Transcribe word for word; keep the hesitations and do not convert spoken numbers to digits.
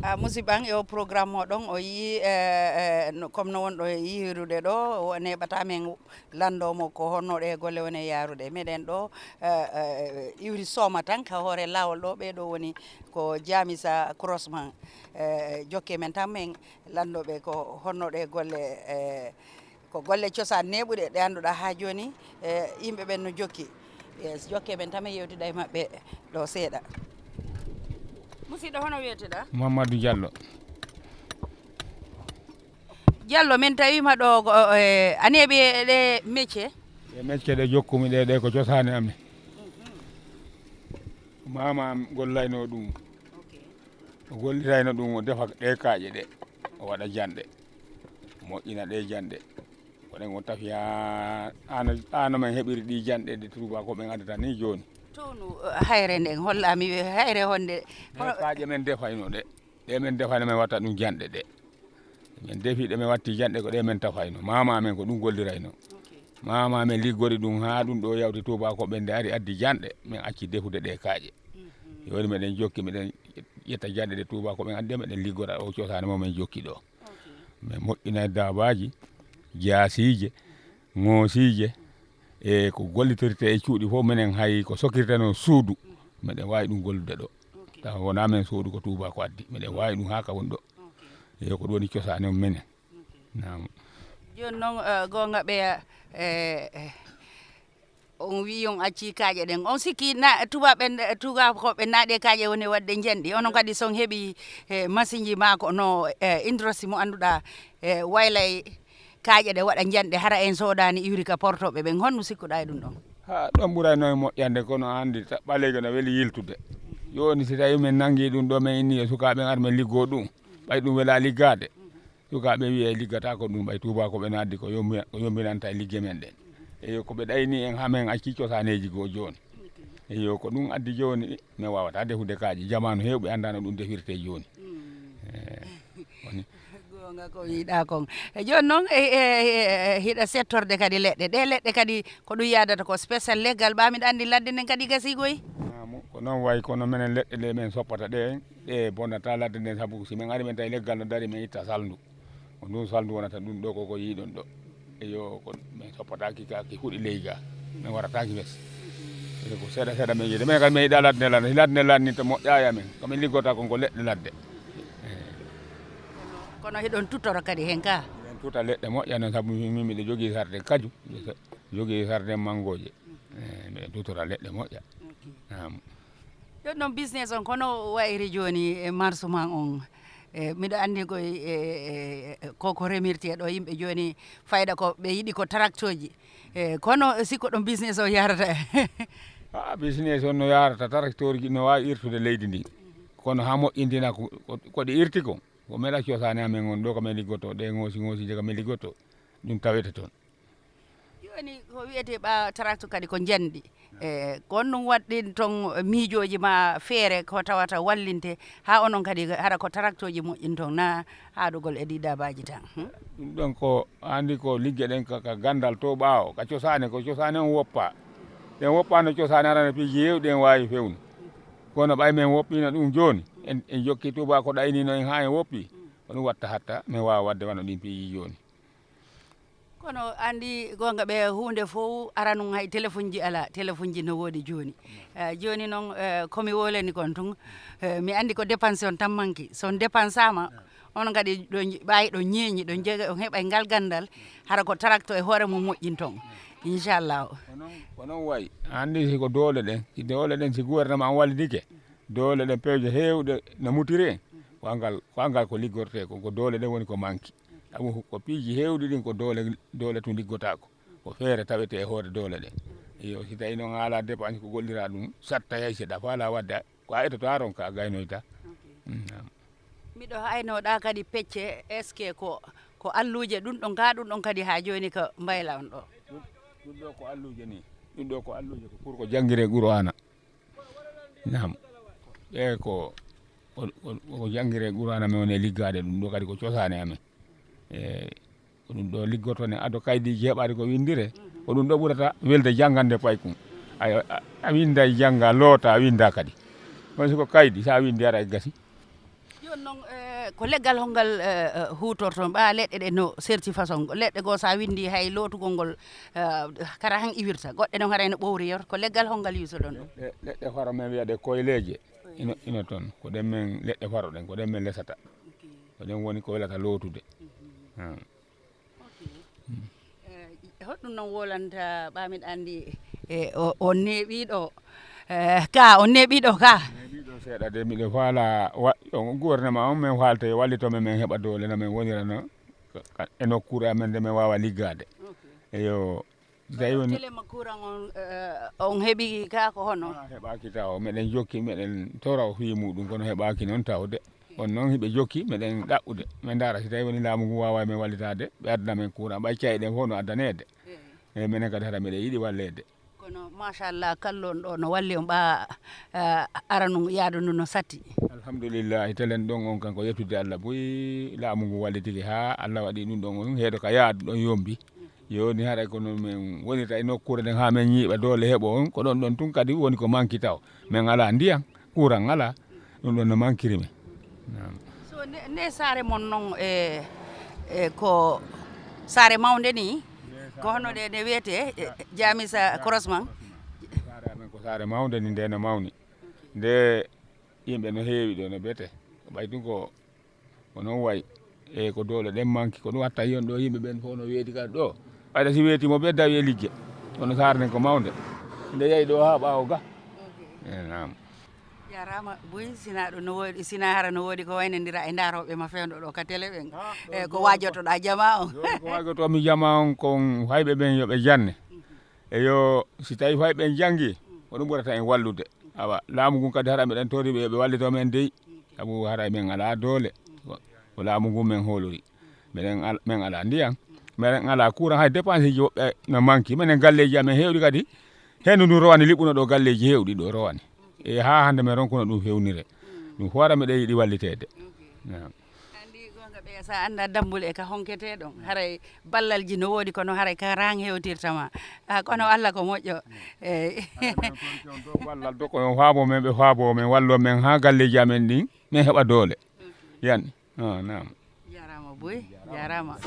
A musidɓe am, e o programme o ɗon, o yii, eh, eh, no- comme no wonɗo e yiirude ɗo, o neeɓata men lanndo mo ko honno ɗe golle woni e yaarude. Meɗen ɗo, eh, eh, iwri Sooma tan ka hoore laawol ɗo, ɓee ɗo woni ko Jamisa Crossman. Eh, jokke men tan men lanndo ɓe ko honno ɗe golle, eh, ko golle cosaan neeɓuɗe ɗe annduɗaa haa jooni, eh, yimɓe ɓen no jokki. Yes, jokke men tan men yewtida e maɓɓe ɗo seeɗa. Musidɗo, hono wiyeteɗaa? Mamadou Diallo. Diallo, min tawiima ɗo ko, eh, a neeɓi e ɗe métier? Ɗe métier ɗe jokkumi ɗe, ɗe ko cosaane amen. Maama am gollayno ɗum. Ok. O gollirayno ɗum, o defa ɗe kaaƴe ɗe, o waɗa janɗe, moƴƴina ɗe janɗe. Ko ɗen o tafi haa, ano, ano men heɓiri ɗi janɗe ɗe tuubakooɓe ngaddata ni jooni. Townu, eh, hayre nden, holla mi hayre honde. Ɗe kaaƴe men defayno ɗe. Ɗe men defayno, men watta ɗum janɗe ɗe. Men defi ɗe, men watti janɗe, ko ɗe men tafayno. Maama men ko ɗum gollirayno. Ok. Maama men liggori ɗum haa ɗum ɗo yawti, tuubakooɓe nde ari addi janɗe, men acci defude ɗe kaaƴe. Mhm. Jooni meɗen jokki, meɗen ƴetta janɗe ɗe tuubakooɓe addi, meɗen liggora o cosaane mo men jokki ɗo. Ok. Men moƴƴina daabaaji, jaasiije, ŋoosiije, e ko gollitirte e cuuɗi fof, menen hay ko sokirteno suudu, meɗen waawi ɗum gollude ɗo. Ok. Tawa wonaa men suudu, ko tuubaako addi, meɗen waawi ɗum haa ka woni ɗo. Ok. Eyo, ko ɗum woni cosaani on menen. Ok. Naam. Jooni noon, eh, goonga ɓeya, eh, eh, on wii on accii kaaƴe ɗen. On sikki na, tuubaaɓe, tuubaakooɓe naaɗe kaaƴe woni waɗde njanɗi. Onon kadi so on heɓii, eh, masinji maa ko no, eh, industrie mo annduɗaa, eh, waylay kaaƴe ɗe waɗa njanɗe, hara en soodaani iwri ka portooɓe ɓen. Honno sikkuɗaa e ɗum ɗon? Ha, ɗon ɓurayno e moƴƴande, kono a anndi ta-, ɓaleejo no weli yiltude. Jooni si tawii men nanngii ɗum ɗo, men inni e sukaaɓe ar men liggoo ɗum, ɓay ɗum welaa liggaade. Sukaaɓe wi'e liggataako ɗum, ɓay tuubaakooɓe no addi ko yombi-, ko yombinanta e ligge men ɗen. Eyo, ko ɓe ɗayni en haa men acci cosaaneeji goo jooni. Eyo, ko ɗum addi jooni, mi waawataa defude kaaƴe. Jamaanu heewɓe anndaano ɗum defirtee jooni. Mm. Eh, woni. Goonga ko wiiɗaa kon. E jooni noon, e, e, e, e, hiɗa settorde kadi leɗɗe. Ɗee leɗɗe kadi ko ɗum yaadata ko spécial leggal, ɓaa miɗa anndi ladde nden kadi gasii koy? Naamu, ko noon wayi, kono menen leɗɗe ɗe men soppata ɗe, ɗe bonnataa ladde nden, sabu si men ari men tawi leggal no dari, men itta salndu. Ko ndun salndu wonata ɗum ɗo, ko ko yiiɗon ɗo. Eyo, ko men soppataaki ka ki huɗi ley ga. Men warataaki fes. Eyo, ko seeɗa seeɗa men yiide. Men kadi men yiɗaa ladde nde lanni. Si ladde nde lanni to moƴƴaaya men. Ko men liggota kon ko leɗɗe ladde. Eyo. Kono hiɗon tutora kadi hen ka? Men tuta leɗɗe moƴƴa noon, sabu min, min miɗo jogii sarde kaju, jogii sarde mangooje. Eyo, miɗo tutora leɗɗe moƴƴa. Ok. Naam. Jooni noon business on, kono wayri jooni e marsu man on, e, miɗo anndi koye, e, e, koko remirte ɗo yimɓe jooni, fayda ko ɓe yiɗi ko tractooji. E, kono sikko ɗon business o yarata? Ah, business on no yarata, tractooji no waawi irtude leydi ndi. Kono haa moƴƴintina ko, ko, ko ɗi irti ko, ko mela cosaani amen on ɗo, ko men liggotoo, ɗe ŋoosi ŋoosiije ko men liggotoo, ɗum tawete toon. Jooni ko wiyetee ɓa tarakto kadi ko njanɗi. E, ko on ɗum waɗɗin toon miijooji ma feere ko tawata wallinte haa onon kadi hara ko taraktooji moƴƴin toon na haadugol e ɗii daabaaji tan? Hmm? Ɗum ɗon ko anndi ko ligge ɗen ka, ka ganndal to ɓaawo, ka cosaane, ko cosaane on woppa. Ɗen woppaano cosaane arano piiji heewɗi en waawi fewnu. Kono ɓay men woppiino ɗum jooni, en, en jokki tuuba ko ɗaynino en haa en woppi, ko ɗum watta hatta men waawa waɗde wano ɗin piiji jooni. Kono anndi goonga ɓe huunde fof aranum hay téléphone ji alaa, téléphone ji no woodi jooni. Eh, jooni noon, eh, ko mi wolani kon tun, eh, mi anndi ko dépense on tan manki. So on dépensaama, on kadi ɗo ɓaawi ɗo ñeeñi, ɗo jega, on heɓay ngal ganndal, hara ko tarakto e hoore mum moƴƴinton. Inchallahu. Ko noon, ko noon wayi. Anndi si ko doole ɗen, si doole ɗen, si gouvernement on wallidike, doole ɗen pewje heewɗe no mutiri en, ko angal, ko angal ko liggortee ko, ko doole ɗen woni ko manki. Sabu ko piiji heewɗi ɗin ko doole, doole tun liggotaako. Ko feere tawetee e hoore doole ɗen. Iyo, si tawii noon a alaa dépense ko golliraa ɗum, satta yay seɗa, faalaa waɗde, ko a etotaa toon ka a gaynoyta. Ok. Mm, naam. Miɗo haynoɗaa kadi pecce, est-ce que ko, ko alluuje ɗum ɗon, kaa ɗum ɗon kadi haa jooni ko mbayla on ɗo? Ɗum, ɗum ɗo ko alluuje ni. Ɗum ɗo ko alluuje ko pour ko janngiree Qur'aana. Naam. Ɓe ko, ko, ko, ko janngiree Qur'aana men woni e liggaade ɗum ɗo kadi ko cosaane amen. E, ko ɗum ɗo liggoto ne ado kaydiiji heɓaade ko winndire. Ko ɗum ɗo ɓurata welde janngande paykun. A, a, a winnda e jannga, loota, a winnda kadi. Kono si ko kaydi, so a winndi ara e gasi. Noon, eh, ko leggal hol ngal, eh, eh, huutorton? Ɓa leɗɗe ɗe no serti façon. Leɗɗe goo, so a winndi hay lootugol ngol, eh, kara han iwirta. Goɗɗe noon haray no ɓowri yor. Ko leggal hol ngal iwirtoɗon ɗum? Leɗɗe, leɗɗe faro men wiyade koyleeje. Ino, ino toon. Ko ɗen men leɗɗe faro ɗen, ko ɗen men lesata. Ok. Ko ɗen woni ko welata lootude. Mhm. Ah. Ok. Eh, hoɗum noon wolanta ɓa miɗa anndi, eh, o, on neeɓiiɗo, eh, ka, on neeɓiiɗo ka? Neeɓiiɗo seeɗa de, miɗo faala wa-, on gouvernement on, men faalta yo wallito men, men heɓa doole no men wonirano ka, ka, e nokkuure amen nde men waawa liggaade. Ok. Eyo, so tawi woni telema courant on, eh, on heɓi ka ko hono? Ah, heɓaaki taw, meɗen jokki, meɗen tora o fii muɗum, kono heɓaaki noon tawde. On noon hiɓe jokki, meɗen ɗaɓɓude. Men ndaara si tawi woni laamu ngu waawaa men wallitaade, ɓe addana men courant, ɓay cayi ɗen fof no addaneede. Eyi. Eyi, menen kadi hara meɗen yiɗi walleede. Kono machallah, kallon ɗo no walli on ɓa, eh, aranu yaadu ndu no satti. Alhamdulillahi, telen ɗon on kan ko yettude Allah buy, laamu ngu wallitike haa Allah waɗi ɗum ɗon on heedo ka yaadu ɗon yombi. Yo ni haray kono men wonirta e nokkuure nden haa men ñiiɓa doole heɓo on, ko ɗon ɗon tun kadi woni ko manki taw. Men alaa ndiyan, courant alaa, ɗum ɗon no mankiri men. Naam. So nde, nde saare mon noon, e, e ko saare mawnde ni, ko hono nde, nde wiyetee, e, Jamisa Crossman? Saare amen ko saare mawnde ni, nde no mawni. Nde yimɓe no heewi ɗo no bete. Ɓay tun ko, ko noon wayi. E ko doole ɗen manki, ko ɗum watta yon ɗo yimɓe ɓen fof no weeti kadi ɗo. Ɓayda si weeti mo ɓe dawi e ligge. Kono saare nden ko mawnde. Nde yahi ɗo haa ɓaawo ga. Ok. E, naam. Jarama buy, sina ɗum no woodi, sina hara no woodi ko waynandira e ndaarooɓe ma fewndo ɗo ka télé ɓen. Ah, ɗo e ko ɗo waajotoɗa jama on? Ɗo ko waajoto mi jama on kon hayɓe ɓen yo ɓe janne. Mhm. Eyo, si tawi fay ɓen jangi, ko ɗum ɓurata en wallude. Awa, laamu ngun kadi hara meɗen tori ɓe, ɓe wallito men dey. Sabu haray men alaa doole. Ko, ko laamu ngun men hoolori. Meɗen al-, men alaa ndiyan. Meɗen alaa courant, hay dépense ji woɓɓe no manki. Menen galleeji amen heewɗi kadi. Hendu ndu rowani liɓɓuno ɗo galleeji heewɗi ɗo rowani. E haa hannde men ronkuno ɗum fewnire. Ɗum fof hara meɗen yiɗi walliteede. Naam. Anndi goonga ɓeya, so a anndaa dammbule e ka honketee ɗon, haray ballalji no woodi, kono haray ka rang hewtirta ma. Ah, kono Allah ko moƴƴo. Eey. Haray men kon, kon ɗo ballal ɗo, ko on faabo men, ɓe faabo men, wallo men haa galleeji amen ɗin, men heɓa doole. Yan. Ah, naam. Jaaraama boy, jaaraama.